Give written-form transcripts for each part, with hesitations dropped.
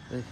Hey.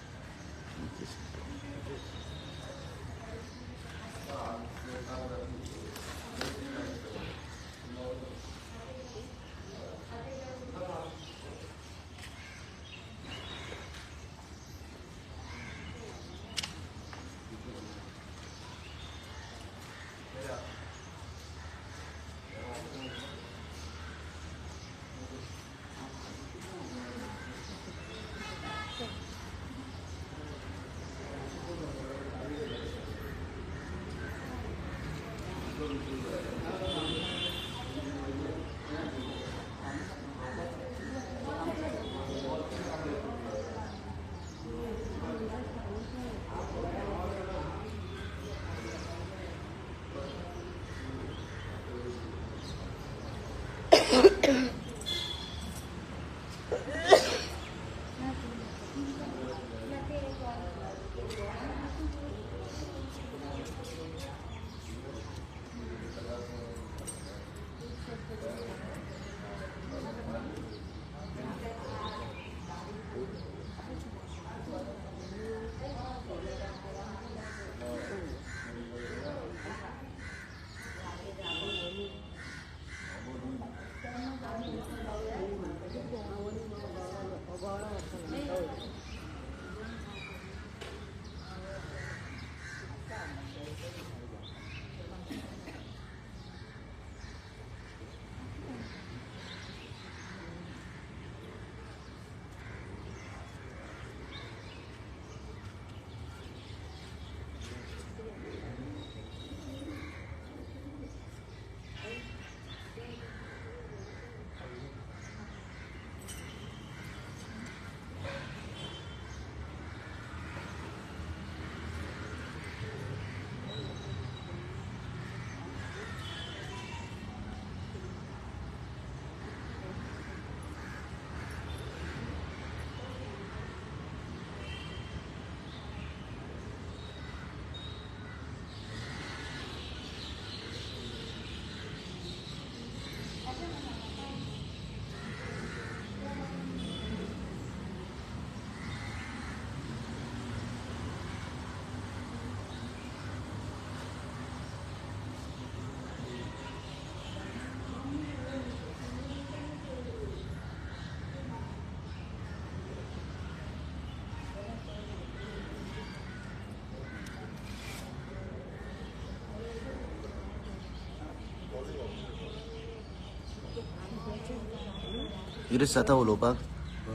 Girish जाता उलोवपाक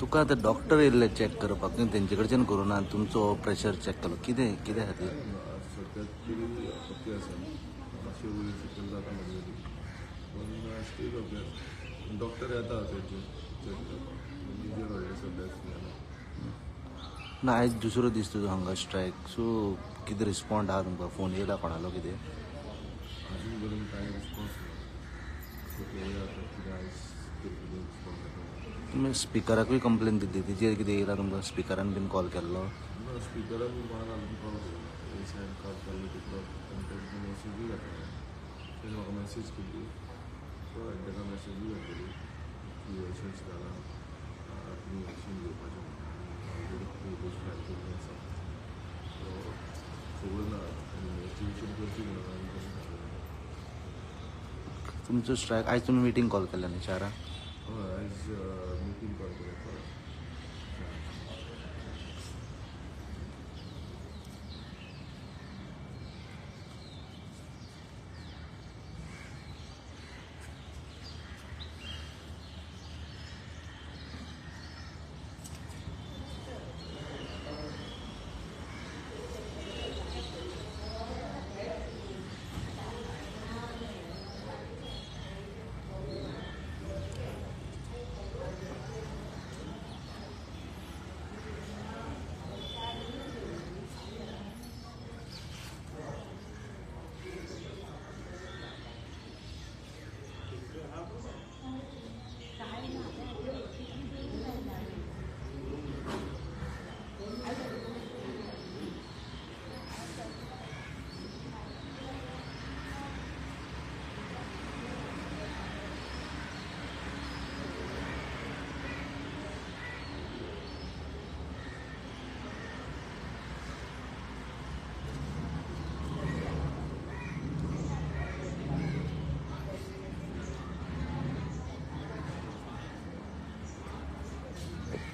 तुका आतां डॉक्टर येयल्ले चॅक करपाक, तुवें तेंचे कडच्यान करूं ना, तुमचो प्रेशर चॅक केलो, कितें कितें खातीर? सद्याक तरी ओके आसा, मातशें वयर सकयल जाता मदीं मदीं, पूण स्टील ओके. डॉक्टर येता तेजे चॅक करपाक, मेजर व्हडलें सद्याक जालें ना. आयज दुसरो दीस तुजो हांगा स्ट्रायक, सो कितें रिस्पोंड आहा तुमकां? फोन येयला कोणालो कितें? अजून पर्यंत कांय रिस्पॉन्स ना. सो पळोवया आतां कितें आयज कितें रिस्पॉन्स येता. तुमी स्पिकराकूय कंप्लेन दिल्ली, तिचेर कितें येयला तुमकां? स्पिकरान बीन कॉल केल्लो? ना, स्पिकरान बीन कोणाक अजून कॉल करूं ना. एसायन कॉल केल्लो तितलो, आनी तांकां मॅसेजूय घातलेले, तेणें म्हाका मॅसेज केल्ली, सो हांवें ताका मॅसेजूय घातलेली की अशें अशें जालां, तुमी एक्शन घेवपाचें म्हणून, आनी ऑलरेडी केस फायल केल्ली आसा, सो खबर ना इन्वेस्टिगेशन करची म्हणून आनी तशें सांगलें. तुमचो स्ट्रायक आयज तुमी मिटींग कॉल केल्या न्ही चारांक? हय, आयज मिटींग कॉल केल्या परत.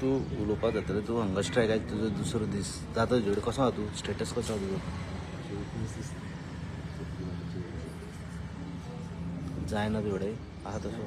तूं उलोवपाक जातलें, तूं हंगर स्ट्रायक आयज तुजो दुसरो दीस जाता तुजे कडेन कसो आहा तूं स्टेटस कसो आहा तुजो? जायना तुजे कडेन आहा तसो?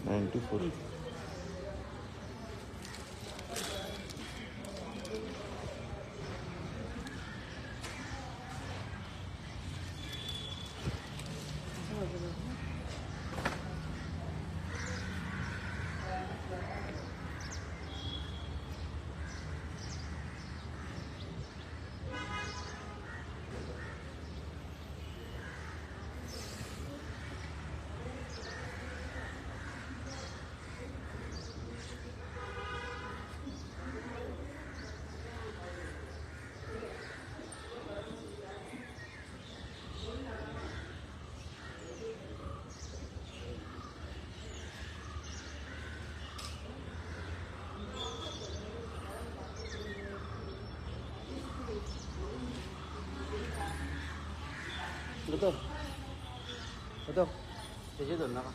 $94. Betul. Betul. Di situ nak.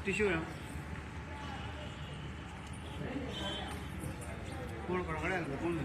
Tissue है कौन कौन